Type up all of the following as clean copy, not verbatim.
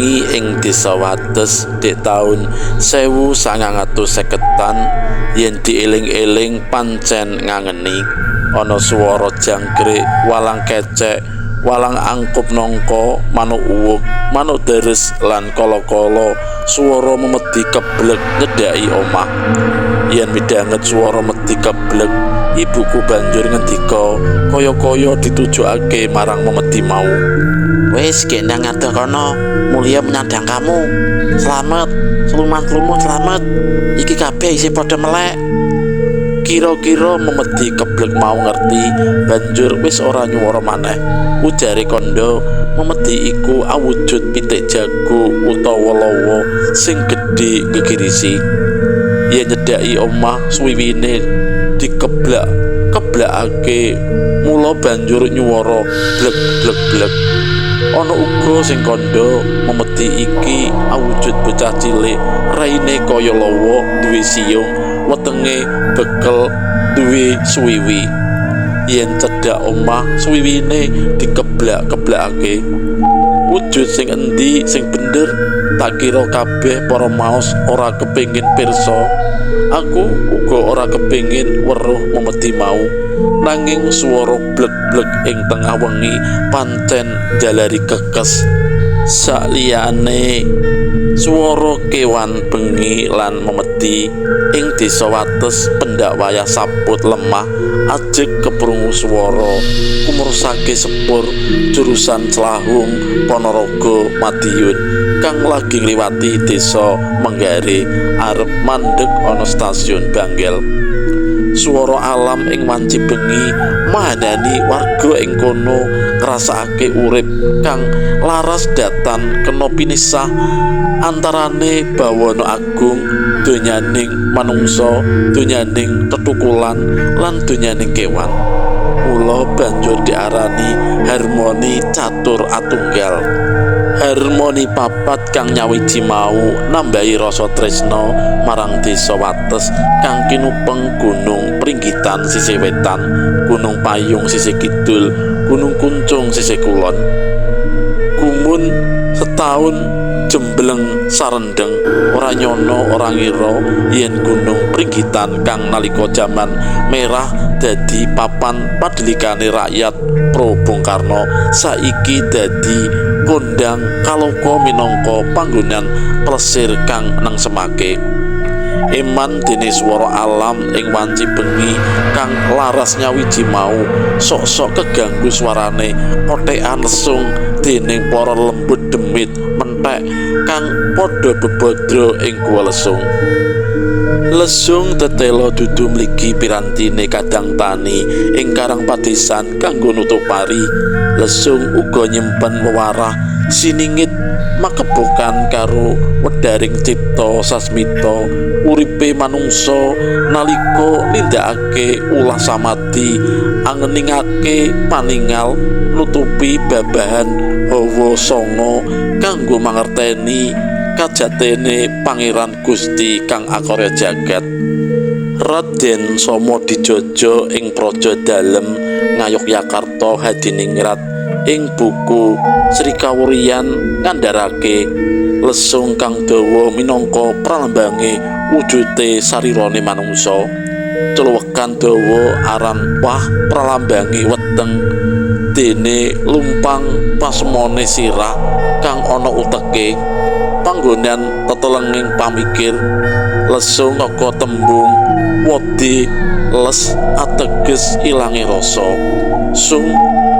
Bengi ing Desa Wates dek taun 1950-an yen dieling-eling pancen ngangeni. Ana swara jangkrik, walang kecek, walang angkup nangka, manuk uwuk, manuk deres lan kala-kala swara memedi keblek nyedhaki omah. Yen midhanget swara medhi keblek, ibuku banjur ngendika kaya-kaya ditujokake marang memedi mau. Wis gendang adoh kono, mulya menyandang kamu. Slamet, sluman-slumun slamet. Iki kabeh isih padha melek. Kira-kira memedi keblek mau ngerti, banjur wis ora nyuwara maneh. Ujare kandha, memedi iku awujud pitik jago utawa lawa sing gedhe gegirisi. Yen nyedhaki omah suwiwine dikeblak keblakake, mula banjur nyuwara blek blek blek. Ana uga sing kandha memedi iki awujud bocah cilik, raine kaya lawa, duwe siyung, wetenge bekel, duwe suwiwi. Yen cedhak omah suwiwine dikeblak-keblakake. Wujud sing endi sing bener? Tak kira kabeh para maos ora kepengin pirsa. Aku uga ora kepengin weruh memedi mau. Nanging swara blek-blek ing tengah wengi pancen njalari kekes. Saliyane swara kewan bengi lan memedi ing Desa Wates pendak wayah saput lemah ajeg keprungu swara kumrusake sepur jurusan Slahung Ponorogo Madiun kang lagi ngliwati desa Menggare arep mandeg ana stasiun Banggel. Swara alam ing wanci bengi mahanani warga ing kono ngrasakake urip kang laras datan kena pinisah antarane bawana agung, donyaning manungsa, donyaning tetukulan lan donyaning kewan. Mula banjur diarani harmoni catur atunggal. Harmoni papat kang nyawiji mau nambahi rasa tresna marang Desa Wates kang kinupeng Gunung Pringgitan sisih wetan, Gunung Payung sisih kidul, Gunung Kuncung sisih kulon. Gumun setahun jembleng sarendeng, ora nyono ora ngira yen Gunung Pringgitan kang nalika jaman merah dadi papan padelikane rakyat pro Bung Karno saiki dadi kondang kaloka minangka panggonan plesir kang nengsemake. Eman dene swara alam ing wanci bengi kang laras nyawiji mau sok-sok keganggu swarane kothekan lesung dening para lembut demit menthek kang padha bebadra ing Gua Lesung. Lesung tetela dudu mligi pirantine kadang tani ing karang padesan kanggo nutup pari. Lesung uga nyimpen wewarah siningit makebokan karo wedaring cipta sasmita uripe manungsa nalika nindakake ulah samadi angeningake paningal nutupi babahan hawa sanga kanggo mangerteni kajatene Pangeran Gusti kang akarya jagat. Raden Somo Dijojo ing Praja Dalem Ngayogyakarta Hadiningrat ing buku Sri Kawuryan ngandharake lesung kang dawa minangka pralambange wujute sarirane manungsa. Cluwekan dawa aran wah pralambange weteng, dene lumpang pasemone sirah kang ana uteke, panggonan tetelenging pamikir. Lesung saka tembung wode les ateges ilange rasa. Sung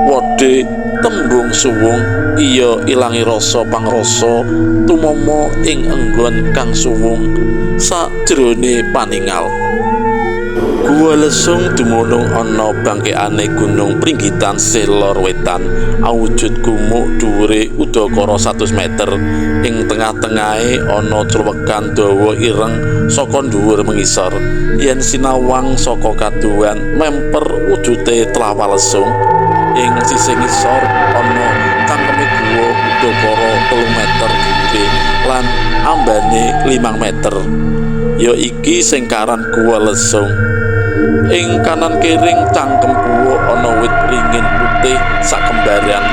wode tembung suwung iya ilange rasa pangrasa tumama ing enggon kang suwung sajrone paningal. Gua Lesung dumunung ana bangkekane Gunung Pringgitan sisih lor wetan, awujud gumuk dhuwure udakara 100 meter. Ing tengah-tengahe ana cluwekan dawa ireng saka dhuwur mengisor. Yen sinawang saka kadohan memper wujute tlawa lesung. Ing sisih ngisor ana cangkeme guwa udakara 3 meter dhuwure lan ambane 5 meter. Ya iki sing karan Gua Lesung. Ing kanan kiring cangkem guwa ana wit ringin putih sakembaran.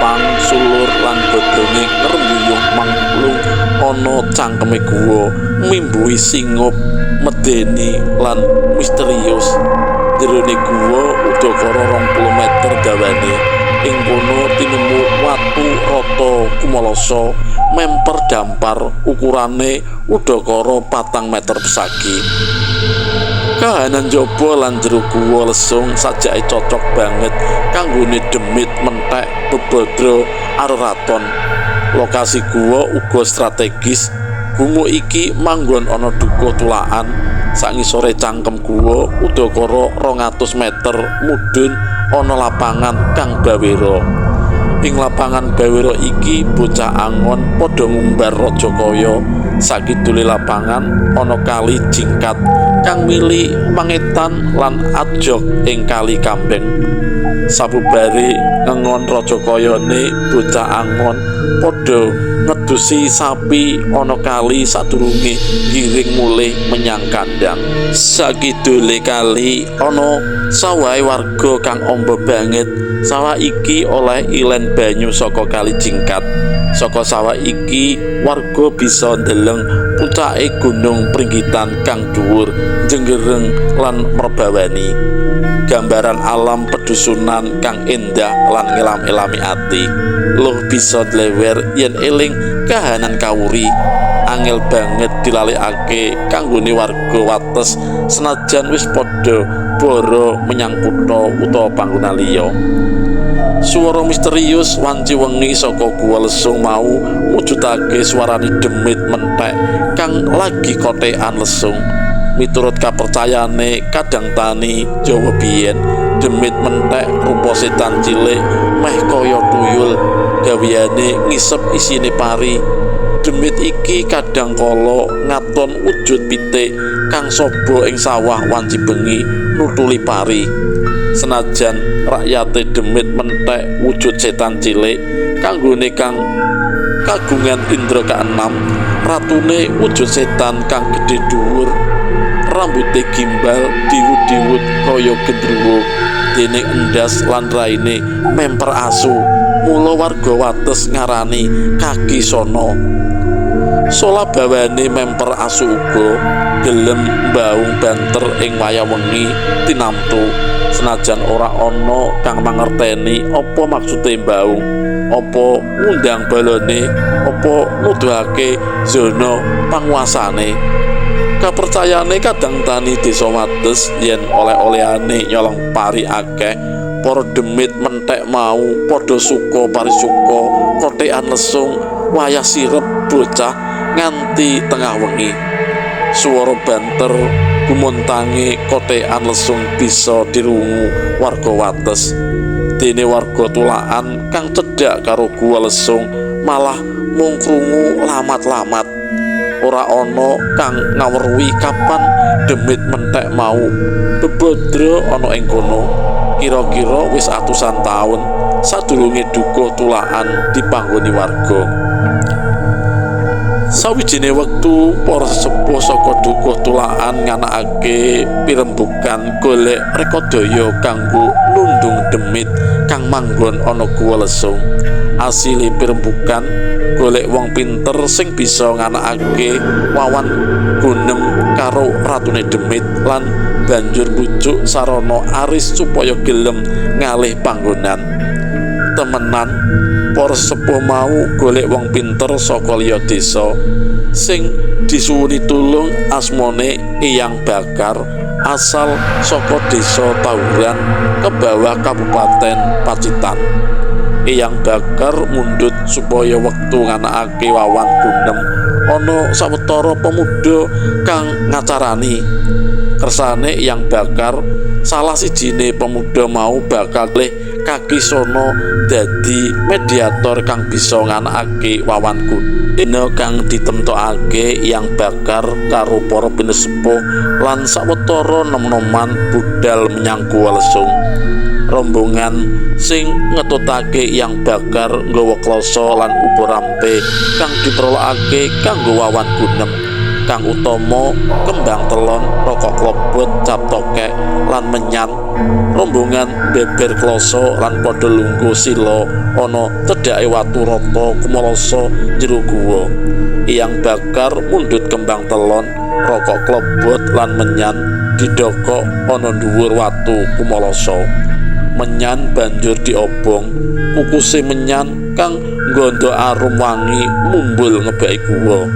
Pang sulur lan godhonge ngrembuyung mangklung ana cangkeme guwa, mimbuhi singup medeni lan misterius. Jerone guwa udakara 20 meter dawane. Ing kono tinemu watu rata kumalasa memper dampar ukurane udakara 4 meter pesagi. Kahanan jaba lan jero guwa lesung sajake cocok banget kanggone demit menthek bebadra areraton. Lokasi guwa uga strategis. Gumuk iki manggon ana dukuh Tulakan. Sangisore cangkem guwa udakara 200 meter mudhun ana lapangan kang bawera. Ing lapangan bawera iki bocah angon padha ngumbar rajakaya. Sakidule lapangan ana kali Jingkat kang mili mangetan lan ajog ing kali Kambeng. Sabubare ngengon rajakayane, bocah angon padha ngedusi sapi ana kali sadurunge ngiring mulih menyang kandang. Sakidule kali ana sawahe warga kang amba banget. Sawah iki oleh ilen banyu saka kali Jingkat. Saka sawah iki warga bisa ndeleng puncake Gunung Pringgitan kang dhuwur, jenggereng lan merbawani. Gambaran alam pedusunan kang endah lan ngelam-elami ati. Luh bisa dlewer yen eling kahanan kawuri. Angel banget dilalekake kanggone warga Wates senajan wis padha boro menyang kutha utawa panggonan liya. Suara misterius wanci wengi saka guwa lesung mau mujudake suarane demit menthek kang lagi kotekan lesung. Miturut kapercayane kadang tani Jawa biyen, demit menthek rupa setan cilik meh kaya tuyul, gaweane ngisep isine pari. Demit iki kadang kala ngaton wujud pitik kang sobo ing sawah wanci bengi nutuli pari. Senajan rakyate demit menthek wujud setan cilik kanggone kang kagungan indra keenam, ratune wujud setan kang gedhe dhuwur, rambute gimbal diwut-diwut kaya gendruwo, dene endas lan raine memper asu. Mula warga Wates ngarani Kaki Sono. Sola bawane memper asu uga gelem mbaung banter ing wayah wengi tinamtu. Senajan ora ana kang mangerteni apa maksude mbaung, apa ngundang balane, apa nuduhake zona panguasane. Kapercayane kadang tani desa Wates yen oleh-olehane nyolong pari akeh, para demit menthek mau padha suka parisuka kothekan lesung wayah sirep bocah nganti tengah wengi. Suara banter gumontange kothekan lesung bisa dirungu warga Wates. Dene warga Tulakan kang cedhak karo guwa lesung malah mung krungu lamat-lamat. Ora ana kang ngaweruhi kapan demit menthek mau bebadra ana ing kono. Kira-kira wis atusan taun sadurunge dukuh Tulakan dipanggoni warga. Sawijine wektu para sesepuh saka dukuh Tulakan nganakake pirembugan golek rekodaya kanggo nundung demit kang manggon ana guwa lesung. Asile pirembugan golek wong pinter sing bisa nganakake wawan gunem karo ratune demit lan banjur bujuk sarana aris supaya gelem ngalih panggonan. Temenan para sepuh mau golek wong pinter saka liya desa sing disuwuni tulung asmane Eyang Bakar asal saka desa Tawuran ke bawah Kabupaten Pacitan. Eyang Bakar mundhut supaya wektu nganakake wawan gunem ana sawetara pemuda kang ngacarani. Kersane Eyang Bakar salah sijine pemuda mau bakal leh Kaki Sono dadi mediator kang bisa nganakake wawan gunem. Dina kang ditemtokake Eyang Bakar karo para pinesepuh lan sawetara nom-noman budal menyang Guwa Lesung. Rombongan sing ngetutake Eyang Bakar nggawa klasa lan uba rampe kang diperlokake kanggo wawan gunem. Kang utama kembang telon, rokok klobot, cap tokek lan menyan. Rombongan beber kloso lan padha lungguh sila ana cedhake watu rata kumalosa jero guwa. Eyang Bakar mundhut kembang telon, rokok klobot lan menyan didokok ana dhuwur watu kumalosa. Menyan banjur diobong, kukuse menyan kang nggondo arum wangi mumbul ngebaki guwa.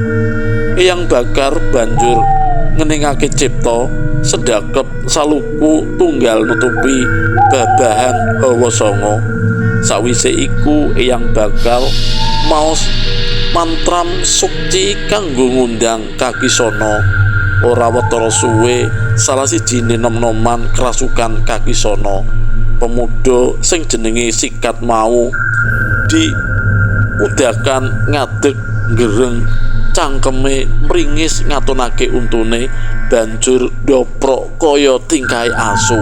Eyang Bakar banjur ngeningake cipta sedakep saluku tunggal nutupi babahan hawa sanga. Sawise iku Eyang Bakar maos mantram sukci kanggo ngundang Kakisana. Ora wetara suwe salah sijine nom-noman kerasukan Kakisana. Pemuda sing jenenge Sikat mau diudakan ngadeg gereng, cangkeme mringis ngatonake untune, banjur ndoprok kaya tingkahe asu.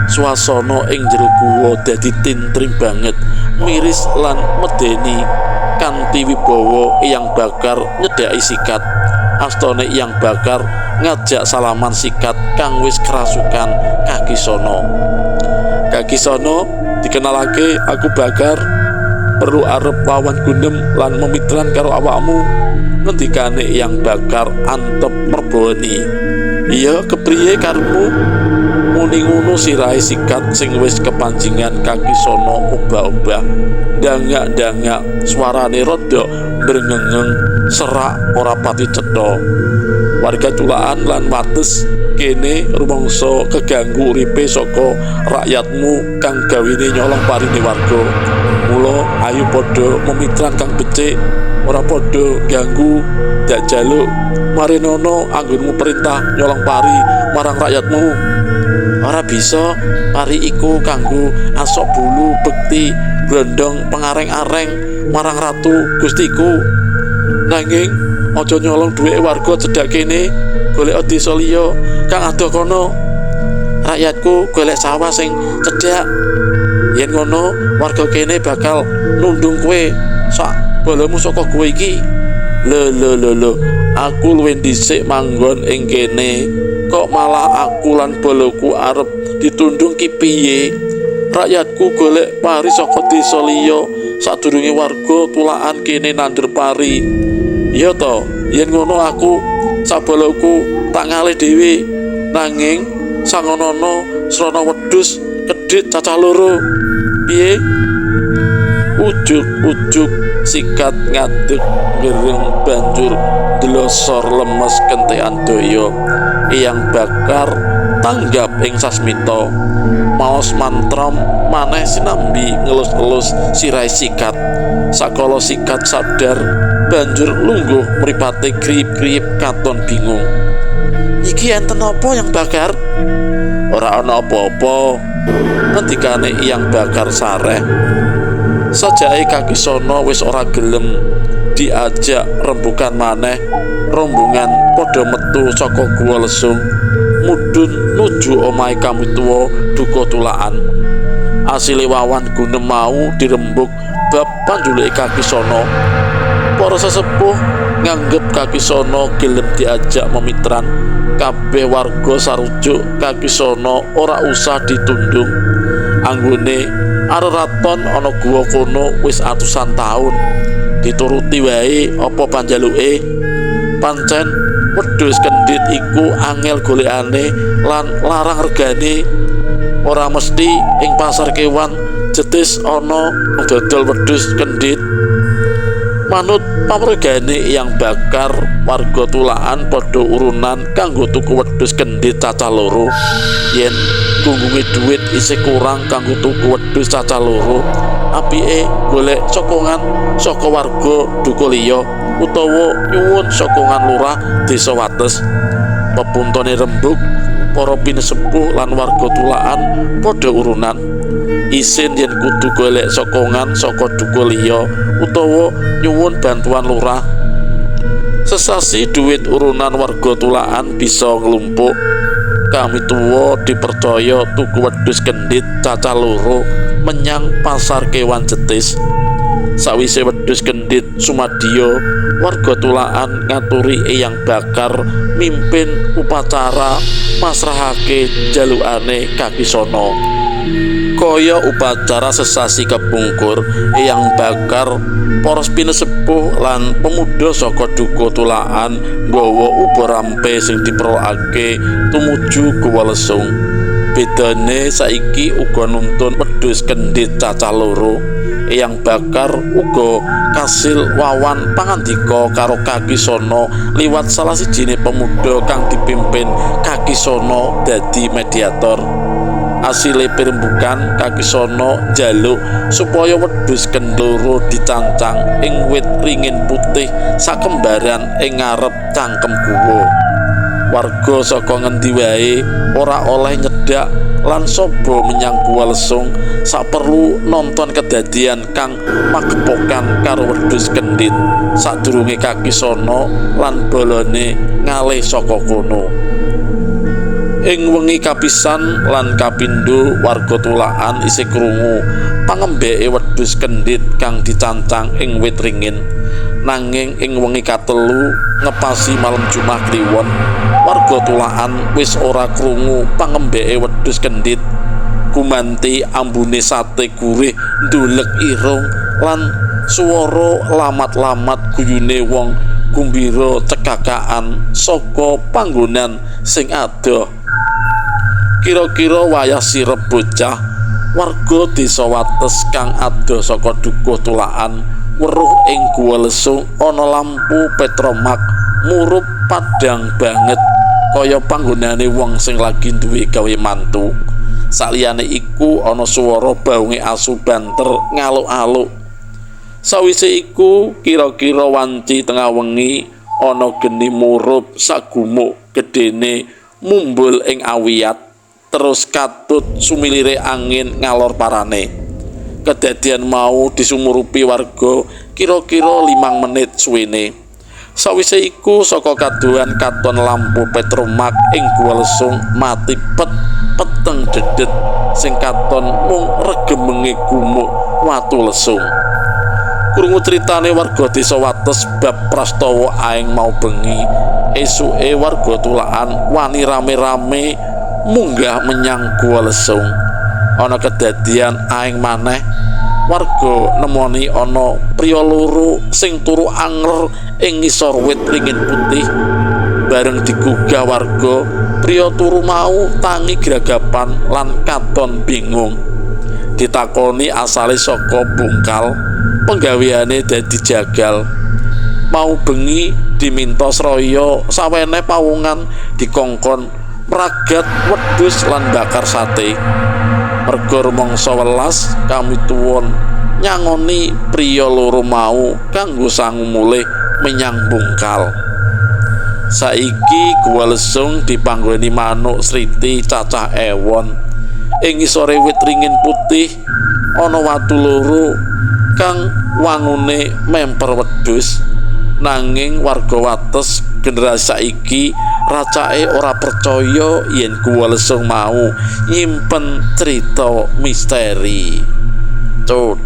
Swasana ing jero guwa dadi tintrim banget, miris lan medeni. Kanthi wibawa Eyang Bakar nyedhaki Sikat. Astane Eyang Bakar ngajak salaman Sikat kang wis kerasukan Kakisana. Kakisana, dikenalake aku Bakar, perlu arep wawan gunem lan memitran karo awakmu. Ngendikane Eyang Bakar antep merboni. Iya, kepriye karepmu? Muni ngono sirahe Sikat sing wis kepanjingan Kakisana obah-obah. Dangak-dangak suarane rada brengengeng, serak ora pati cetha. Warga Tulaan lan Wates kene rumangsa keganggu uripe saka rakyatmu kang gawene nyolong parine warga. Mula ayo padha memitran kang becik, ora padha ganggu dak jaluk. Marenono anggonmu perintah nyolong pari marang rakyatmu. Ora bisa, pari iku kanggo asok bulu bekti brondong pengareng-areng marang ratu gustiku. Nanging aja nyolong duweke warga cedhak kene, golek desa liya kang adoh kono. Rakyatku golek sawah sing cedhak. Yen ngono warga kene bakal nundung kowe sak balamu saka kowe iki. Lho lho lho lho, aku luwih dhisik manggon ing kene, kok malah aku lan balaku arep ditundung ki piye? Rakyatku golek pari saka desa liya sadurunge warga Tulaan kene nandur pari. Iya to, yen ngono aku sabalaku tak ngalih dhewe. Nanging sangonono srana wedhus kedhit cacah loro. Piye? Ujug-ujug Sikat ngadeg gereng banjur dlosor lemes kentekan daya. Eyang Bakar tanggap ing sasmita, maos mantram maneh sinambi ngelus-elus sirahe Sikat. Sakala Sikat sadar banjur lungguh mripate kriyip-kriyip katon bingung. Iki enten apa Yang Bakar? Ora ana apa-apa, ngendikane Eyang Bakar sareh. Sajake Kakisana wis ora gelem diajak rembukan maneh. Rombongan padha metu saka guwa lesung mudhun nuju omahe kamituwa duka Tulaan. Asile wawan gunem mau dirembuk bab panjuluke Kakisana. Para sesepuh nganggep Kakisana gelem diajak memitran. Kabeh warga sarujuk Kakisana ora usah ditundung. Anggone areraton ana guwa kono wis atusan taun. Dituruti wae apa panjaluke. Pancen wedhus kendhit iku angel golekane lan larang regane. Ora mesti ing pasar kewan Jetis ana dodol wedhus kendhit. Manut pamregane Eyang Bakar, warga Tulaan padha urunan kanggo tuku wedhus kendhit cacah loro. Yen gunggunge dhuwit isih kurang kanggo tuku wedhus cacah loro, apike golek sokongan saka warga duka liya utawa nyuwun sokongan lurah desa Wates. Pepuntone rembug, para pinesepuh lan warga Tulaan padha urunan. Isin yen kudu golek sokongan saka duka liya utawa nyuwun bantuan lurah. Sesasi duit urunan warga Tulaan bisa nglumpuk. Kami tuwa dipercaya tuku wedhus kendhit cacah loro menyang pasar kewan Jetis. Sawise wedhus kendhit sumadya, warga Tulaan ngaturi Eyang Bakar mimpin upacara masrahake jalukane Kakisana. Kaya upacara sesasi kepungkur, Eyang Bakar, para pinesepuh lan pemuda saka dukuh Tulaan nggawa uba rampe sing diperlokake tumuju Guwa Lesung. Bedane saiki uga nuntun wedhus kendhit cacah loro. Eyang Bakar uga kasil wawan pangandika karo Kakisana liwat salah sijine pemuda kang dipimpin Kakisana dadi mediator. Asile pirembugan, Kakisana njaluk supaya wedhus kendhit loro dicancang ing wit ringin putih sakembaran ing ngarep cangkem guwa. Warga saka ngendi wae ora oleh nyedhak lan soba menyang Guwa Lesung saperlu nonton kedadian kang magepokan karo wedhus kendhit sadurunge Kakisana lan balane ngalih saka kono. Ing wengi kapisan lan kapindho, warga Tulaan isih krungu pangembeke wedhus kendhit kang dicancang ing wit ringin. Nanging ing wengi katelu, ngepasi malam Jumat Kliwon, warga Tulaan wis ora krungu pangembeke wedhus kendhit. Gumanti ambune sate gurih ndulek irung lan swara lamat-lamat guyune wong gumbira cekakaan saka panggonan sing adoh. Kira-kira wayah sirep bocah, warga desa Wates kang adoh saka dukuh Tulaan weruh ing Guwa Lesung ana lampu petromak murup padhang banget kaya panggonane wong sing lagi duwe gawe mantu. Saliyane iku ana swara baunge asu banter ngaluk-aluk. Sawise iku kira-kira wanci tengah wengi ana geni murup sagumuk gedene mumbul ing awiyat, terus katut sumilire angin ngalor parane. Kedadian mau disumurupi warga kira-kira 5 menit suwene. Sawise iku saka kadohan katon lampu petromak ing Guwa Lesung mati pet, peteng dedet, sing katon mung regemenge gumuk watu lesung. Krungu critane warga desa Wates bab prastawa aeng mau bengi, esuke warga Tulaan wani rame-rame munggah menyang Guwa Lesung. Ana kedadian aeng maneh, warga nemoni ana priya loro sing turu angler ing ngisor wit ringin putih. Bareng digugah warga, priya turu mau tangi gragapan lan katon bingung. Ditakoni asale saka Bungkal, penggaweane dadi jagal. Mau bengi diminta sraya sawene pawongan, dikongkon mragat wedhus lan bakar sate. Merga rumangsa welas, kamituwon nyangoni priya loro mau kanggo sangu mulih menyang Bungkal. Saiki Guwa Lesung dipanggoni manuk sriti cacah ewon. Ing ngisore wit ringin putih ana watu loro kang wangune memper wedhus. Nanging warga Wates generasi saiki racake ora percaya yen Guwa Lesung mau nyimpen crita misteri. Codot.